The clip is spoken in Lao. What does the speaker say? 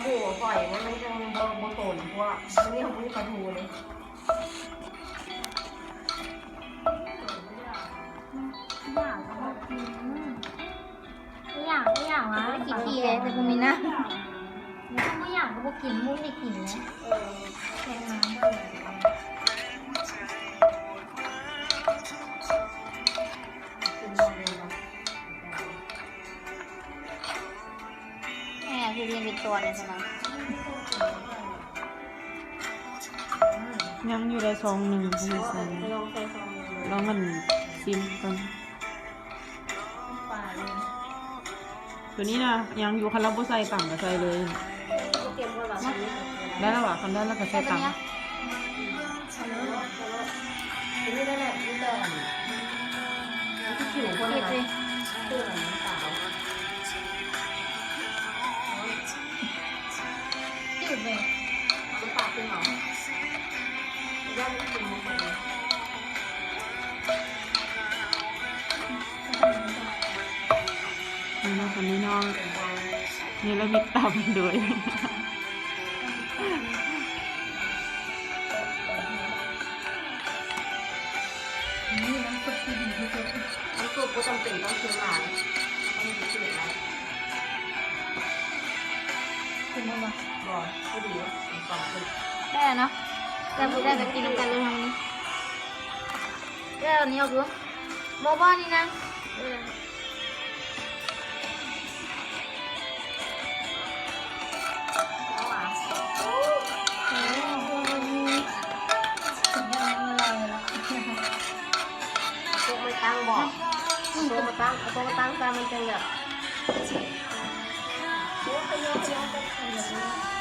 ໂອ້ ຫອຍມັນ ມັນຈັ່ງບໍ່ ບໍ່ໂຕນພວກ ມັນມີຂອງມີປາທູເດ້. ບໍ່ຢາກ ບໍ່ຢາກວ່າ ຂີ້ເກີຍ ແຕ່ບໍ່ມີນ້ຳ ບໍ່ຢາກກໍບໍ່ກິນ ບໍ່ໄດ້ກິນແຫຼະ. ເອີ ແຕ່ນ້ຳ ແມ່ຄືເປັນຕົວນີ້ຊັ້ນນະ. ຍັງຢູ່ໃນຊອງໜຶ່ງ ລອງໃສ່ຊອງໜຶ່ງ ລອງອັນຊິມກ່ອນ. ໂຕນີ້ນະຍັງຢູ່ ຄັນລາວບໍ່ໃສ່ຕຳກໍໃສ່ເລີຍ. ໄດ້ແລ້ວຫວາ? ຄັນໄດ້ແລ້ວກໍໃສ່ຕຳ. ນີ້ເນາະ ອັນນີ້ເນາະ ເນລະມິດຕຳໂດຍ ນີ້ນ້ຳຊຸບທີ່ດີທີ່ສຸດ. ນ້ຳຊຸບບໍ່ຈຳເປັນຕ້ອງເຄັມຫຼາຍ ບໍ່ຕ້ອງເຄັມຫຼາຍ. ເຄັມບໍ່? ບໍ່ ພໍດີ ມີຄວາມເຄັມ. ໄດ້ແລ້ວເນາະ ແລ້ວຜູ້ໃດກໍກິນນຳກັນເລີຍເຮົານີ້. ເອີ ເອົານີ້ອອກດູ. ບໍ່ ບໍ່ ນີ້ນະ ເອີ ໂຕະມາຕັ້ງບໍ? ໂຕະມາຕັ້ງ ເອົາໂຕະມາຕັ້ງຊະ ມັນຈັ່ງແບບ ໂອ້ ຂະຫຍອກ ຂະຫຍອກ ຂະຫຍອກ.